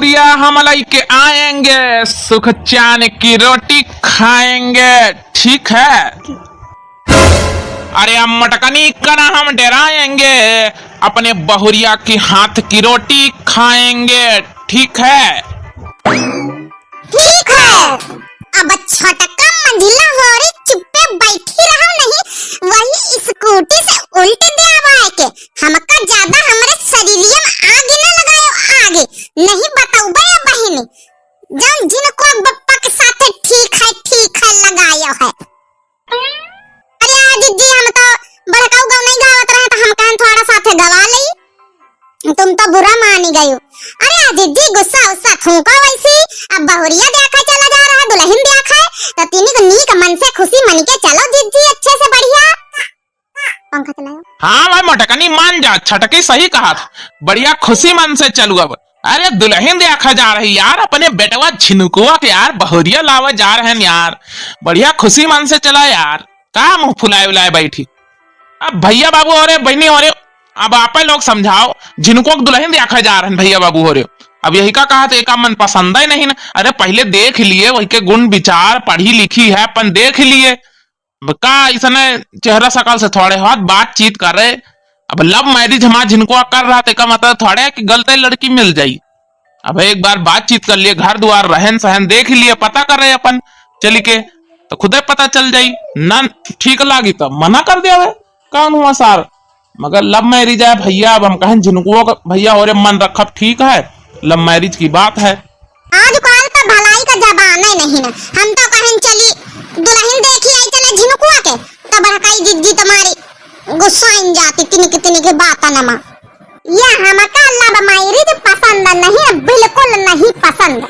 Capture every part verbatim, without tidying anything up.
प्रिया हम लइके आएंगे, सुख चैन की रोटी खाएंगे, ठीक है? अरे अब मटकनी कना हम डराएंगे, अपने बहुरिया की हाथ की रोटी खाएंगे, ठीक है? ठीक है, अब छोटका मंझिला होरी चुप्पे बैठी रहो, नहीं वही स्कूटी से उल्ट देवाए के। हमका ज्यादा हमरे शरीरिया में आगे न लगायो, आगे नहीं बतौबे बहिनी, जौन जिनको बप्पा के साथे ठीक है, ठीक है लगायो है। अरे आ जिज्जी, हम तो बड़काऊ गाँव नहीं गावत रहे तो हम कहन थोड़ा साथे गवा लई, तुम तो बुरा मानी गयो। अरे आ जिज्जी, गुस्सा उस्सा थूका वैसी, अब बहुरिया देखा चला जा रहा, दुल्हन देखा है, तो तिनी को नीक मन से खुशी मन के चलो जिज्जी, अच्छे से बढ़िया। पंखा चलाओ। हाँ भाई मोटकनी मान जा, छटकी सही कहा था, बढ़िया खुशी मन से चलू अब। अरे दुल्हन देखा जा रही यार, अपने बेटवा झिनुकुआ के यार बहुरिया लावे जा रहे हैं यार, बढ़िया खुशी मन से चला यार, का मुंह फुलाए उलाए बैठी। अब भैया बाबू हो रे, बहनी हो रे, अब आपे लोग समझाओ, झिनुकुआ के दुल्हन देखा जा रहे हैं भैया बाबू हो रे। अब यही का कहा तो एका मन पसंद ही नहीं ना। अरे पहले देख लिए वही के गुण विचार, पढ़ी लिखी है अपन देख लिए, अब का इसने चेहरा शकल से थोड़े हाथ बातचीत करे। अब love marriage हमार झिनकुआ कर रहा, तेका मतलब थोड़े कि गलते लड़की मिल जाई। अब एक बार बातचीत कर लिए, घर द्वार रहन सहन देख लिए, पता करे अपन चली के, तो खुदे पता चल जाई। ना ठीक लागी तो मना कर देवे, कौन हुआ सार। मगर love marriage है भैया, अब हम कहें झिनकुओ का भैया हो रे मन रखब ठीक है, love marriage की बात है। आजकल तो भलाई का जमाना ही नहीं ना, हम तो कहें चली दुल्हन देखी आई चले झिनकुआ के, तो बड़काई जिज्जी तुम्हारी गुस्साइन जाती तिनकी तिनकी बातन मा। ये हमका love marriage पसंद नहीं, बिल्कुल नहीं पसंद।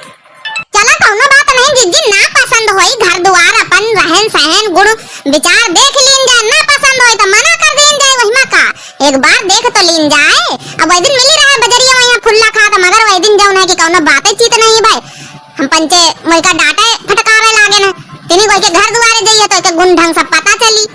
चला कौनो बात नहीं जिज्जी, ना पसंद होई घर दुआर अपन रहन सहन गुण विचार देख लीन जाए, ना पसंद होई तो मना कर दीन जाए, वही मा का एक बार देख तो लीन जाए। अब वही दिन मिली रहे बजरिया वही फुल्ला खात, मगर वही दिन जौन है कि कौनो बातें चीत नहीं भाई, हम पंचे मोई का डांटे फटकावे लागे न, तिनी कोई के घर दुआरे जाइए तो एक गुण ढंग से पता चली।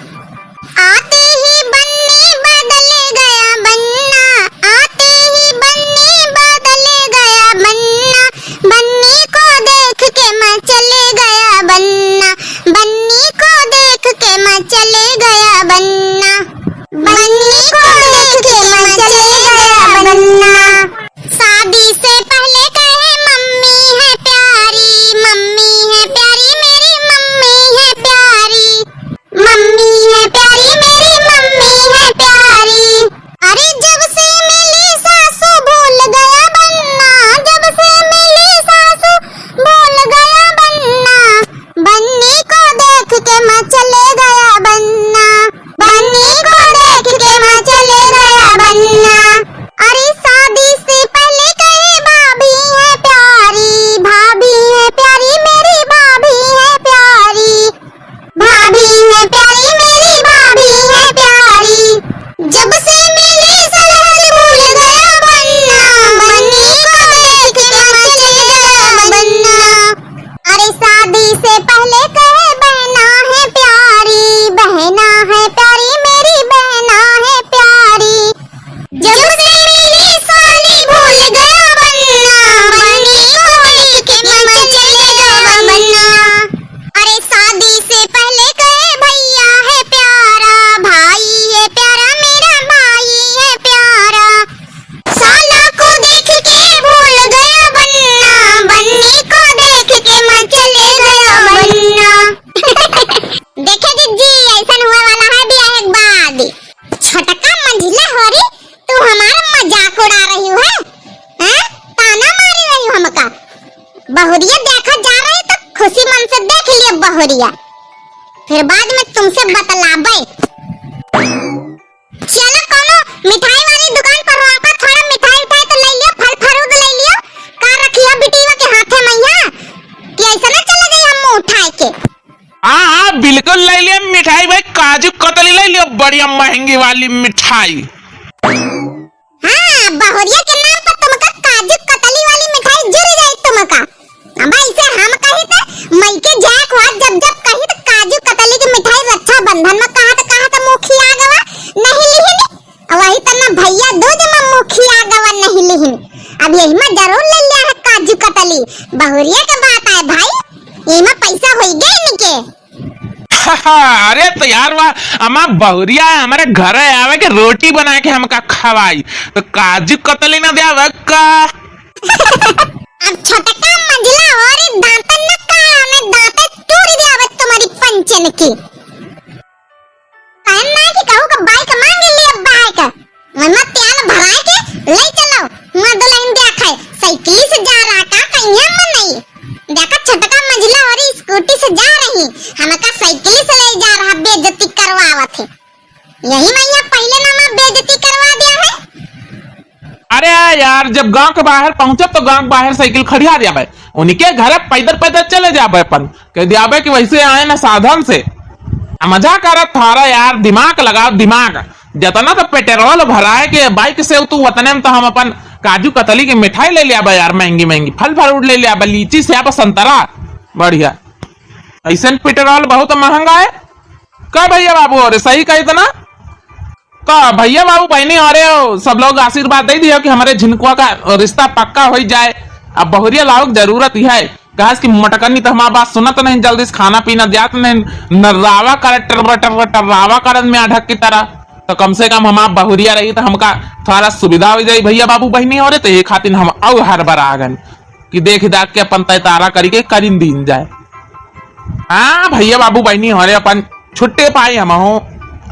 आते ही बन्नी बदल गया बन्ना, आते ही बन्नी बदल गया बन्ना, बन्नी को देख के मचल गया बन्ना, बन्नी को देख के मचल गया बन्ना, बन्नी को देख के मचल गया बन्ना। शादी से पहले कहे मम्मी है प्यारी, मम्मी है प्यारी, मेरी मम्मी है प्यारी। मम्मी है प्यारी, मेरी मम्मी है प्यारी। अरे जब से मिली सासू भूल गया बन्ना, जब से मिली सासू भूल गया बन्ना, बन्नी को देख के मचल गया बन्ना, बन्नी को देख के मचल गया बन्ना। अरे शादी से पहले कहे भाभी है प्यारी, भाभी है प्यारी, मेरी भाभी है प्यारी। भाभी है प्यारी, मेरी भाभी है प्यारी। जब से मिली सलहर भूल गया बन्ना, बन्नी को देख के मचल गया बन्ना। अरे शादी से पहले कहे बहना है प्यारी, बहना है प्यारी, मेरी बहना है प्यारी। जब से मिली साली भूल गया बन्ना, बन्नी को देख के मचल गया बन्ना। अरे शादी से पहले कहे भैया है प्यारा, भाई है प्यारा, मेरा भाई है प्यारा। साला को देख के भूल गया बन्ना, बन्नी को देख के मचल गया बन्ना। देखे जिज्जी, ऐसन हुए वाला है बियाह के बाद। छोटका मंझिला होरी, तू हमार मजाक उड़ा रही हो, हैं? ताना मारी रही हो हमका। बहुरिया देखा जा रही तो खुशी मन से देख लिया बहुरिया, फिर बाद में तुमसे बतलाबे। चलो कोनो मिठाई वाली दुकान पर वहाँ पर थोड़ा मिठाई उठाई तो ले लियो, फल फरूद ले लियो, का रखिया बिटिया के हाथे मैया कि ऐसा ना चले जाए हम मुँह उठाए के। हाँ, हाँ, बिल्कुल ले लियो मिठाई भाई, काजू कतली ले लियो, बढ़िया महंगी वाली मिठाई। हाँ, बहुरिया के नाम पर तुमका काजू कतली वाली मिठाई जुर जाई तुमका। अब ऐसे हम कही त मई के जाए खुआ जब जब कही त काजू कतली की मिठाई रक्षाबंधन में कहा त कहा त मुखिया गवा नहीं लिहिन। अब वही तना भैया दूज में मुखिया गवा नहीं लिहिन। अब यही में जरूर ले लिया है काजू बहुरिया का बात आए भाई, एमा पैसा होई गए इनके। अरे तो यार वाह, अमा बहुरिया है, हमारे घर आवे के रोटी बना के हमका खवाई, तो काजू कतली ना देवे का? अब छोटका मंझला हो रे, दांतन न का, मैं दांते तोड़ दे अब तुम्हारी पंचन की। कहन ना कि कहू का बाइक मांग लिए, बाइक। मम्मा तेल भराए के ले चलो, वहाँ दुल्हन देखा है, साइकिल से जा रहा का, कहिया मन नहीं। देखा छोटका मंझला हो रे, स्कूटी से जा रही, हमका साइकिल से ले जा रहा, बेइज्जती करवावत है। यही मैया पहले ना माँ बेइज्जती करवा दिया है। अरे यार, जब गांव के बाहर पहुंचब तो गांव के बाहर साइकिल खड़िया दियाबे, उनके घर पैदल पैदल चले जाबे, अपन कह दियाबे कि वैसे आए ना साधन से। आ, मजाक करत थारा यार, दिमाग लगाओ दिमाग। जतना तो पेट्रोल भराए के बाइक से तू, उतने में तो हम अपन काजू कतली के मिठाई ले लियाबे यार, महंगी महंगी फल फ्रूट ले लियाबे, लीची सेब संतरा, बढ़िया। ऐसन पेट्रोल बहुत महंगा है। का भैया बाबू, अरे सही कही तो ना? तो भैया बाबू बहनी, अरे सब लोग आशीर्वाद दे दियो कि हमारे झिनकुआ का रिश्ता पक्का हो जाए। अब बहुरिया लाओ के जरूरत ही है, कहे कि मोटकनी तो हमार बात सुनत नहीं, जल्दी से खाना पीना जात नहीं, नर्रावा करत टर्र टर्र टर्रावा करत में अढ़क की तरह। तो कम से कम हमार बहुरिया रही तो हमका थोड़ा सुविधा हो जाई भैया बाबू बहनी, अरे तो ये खातिर हम अउ हर बार आ गए। कि देख दाख के अपन तय तारा करी के करिन दीन जाए। हाँ भैया बाबू बहनी हो रे, अपन छुट्टे पाई हम हो।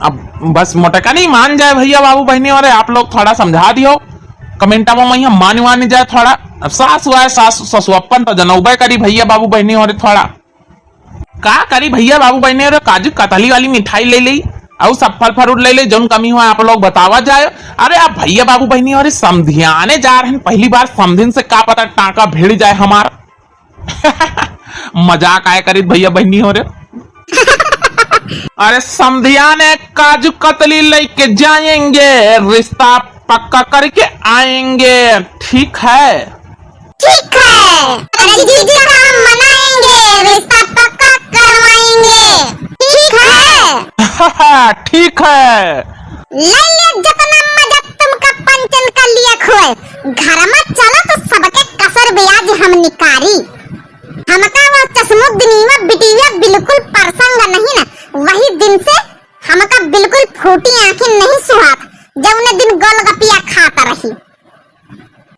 अब बस मोटका नहीं मान जाए भैया बाबू बहनी हो रे, आप लोग थोड़ा समझा दियो कमेंटा में, हम मान मान जाए थोड़ा। अब सास हुआ है, सास ससुअपन तो जनौबे करी भैया बाबू बहनी हो रे थोड़ा। का करी भैया बाबू बहनी, अरे काजू कतली वाली मिठाई ले ली, और सब फल फ्रूट ले ले, जौन कमी हुआ आप लोग बतावा जाए। अरे आप भैया बाबू बहनी, अरे समधियाने जा रहे हैं, पहली बार समधिन से का पता टांका भिड़ जाए हमार। मजाक आए करी भैया बहनी हो रे। अरे समधियाने काजू कतली लेके जाएंगे, रिश्ता पक्का करके आएंगे, ठीक है? ठीक है। अरे जीजी का हम मनाएंगे, रिश्ता पक्का करवाएंगे। ठीक है। ठीक है। ले ले जितना मजा तुमका पंचन का लिए खुए। घर में चलो तो सबके कसर ब्याज हम निकारी। हमका वो चश्मुद्दीनवा बिटिया बिल्कुल पसंद नहीं ना। वही दिन से हमका बिल्कुल फूटी आंखें नहीं सुहात, जौने दिन गोलगप्पिया खात रही।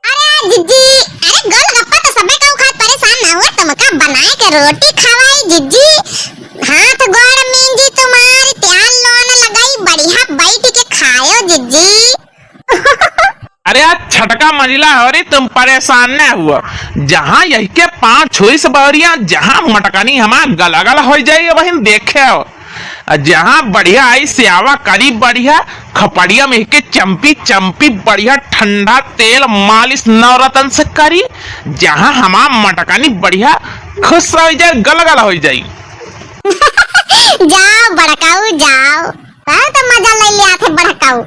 अरे जिज्जी, अरे गोलगप्पा तो सबे केहू खात, परेशान ना हुआ, तुमका बनाए के रोटी खवाई जिज्जी। हाथ गोड़ मेंजी तुम्हारी, प्यार लोन लगाई, बढ़िया बैठ के खायो जिज्जी। अरे आज छटका मंजिला हो रे, तुम परेशान ना हुआ। जहाँ यही के पाँव छुइस बहरिया, जहाँ मटकनी हमार गलागल हो जाई, वहीं देखे हो। आ जहाँ बढ़िया आई स्यावा करी बढ़िया, खपड़िया में के चम्पी चम्पी बढ़िया ठंडा तेल मालिश नवरत्न से करी, जहाँ हमार मटकनी बढ़िया खुश हो जाए, गलगल हो जाई। जाओ बड़काऊ जाओ, बहुत मजा ले लिया थे बड़काऊ।